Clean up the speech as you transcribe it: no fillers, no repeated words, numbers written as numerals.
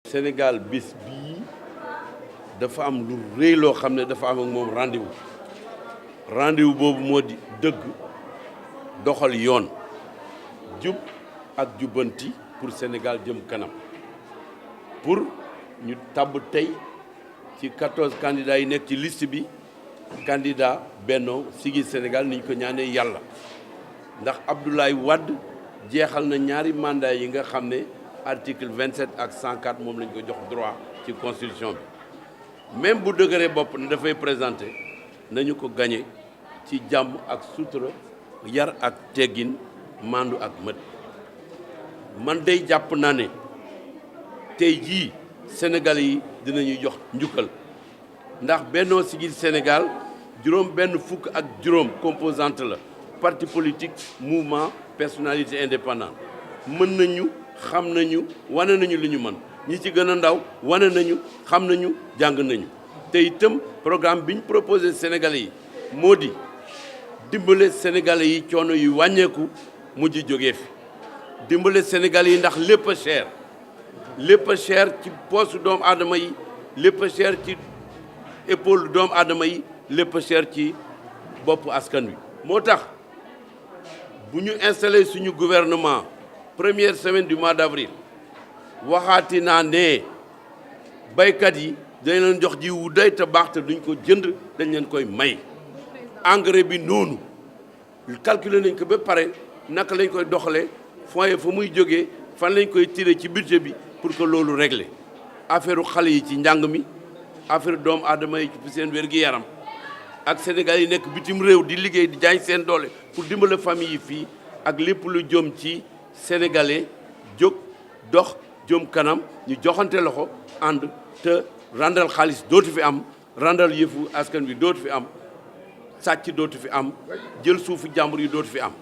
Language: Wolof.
Sénégal bis bii dafa am lu rëy loo xam ne dafa am ak moom rendez-vous boobu moo di dëgg doxal yoon jub ak jubbanti pour Sénégal jëm kanam pour ñu tabb tey ci 14 candidats yi nekk ci liste bi candidat Benno Siggil Sénégal ni ñu ko ñaanee yàlla ndax Abdoulaye Wade jeexal na ñaari mandat yi nga xam ne article 27 ak 104 moom lañ ko jox droit ci constitution bi même bu dëgëree bopp ne dafay présenter nañu ko gagné ci jàmm ak sutura yar ak teggin mandu ak mët man day jàpp naa ne tey jii Sénégal yi dinañu jox njukkal ndax Benno Siggil Sénégal juróom benn fukk ak juróom composante la parti politique mouvement personnalité indépendante mën nañu xam nañu wane nañu li ñu mën ñi ci gën a ndaw wane nañu xam nañu jàng nañu te itam programme bi ñu proposé Sénégalais yi moo di dimbale Sénégalais yi coono yu wàññeeku mujj jógee fi dimbale Sénégalais yi ndax lépp a cher ci poosu doomu aadama yi lépp a cher ci épaule doomu aadama yi lépp a cher ci boppu askan wi moo tax bu ñu installé suñu gouvernement première semaine du mois d'avril waxaati naa ne baykat yi dañ leen jox jiw wu doy te baax te duñ ko jënd dañ leen koy may engrais bi noonu calculer nañ ko ba pare naka lañ koy doxalee foyer fa muy jógee fan lañ koy tiré ci budget bi pour que loolu régler affaire xale yi ci njàng mi affaire doomu aadama yi ci seen wér-gi-yaram ak Sénégal yi nekk bitim réew di liggéey di jaay seen doole pour dimbale famille yi fii ak lépp lu jëm ci sénégalais jóg dox jëm kanam ñu joxante loxo ànd te randal xaalis dootu fi am randal yëfu askan wi dootu fi am sàcc dootu fi am jël suufu jàmbur yi dootu fi am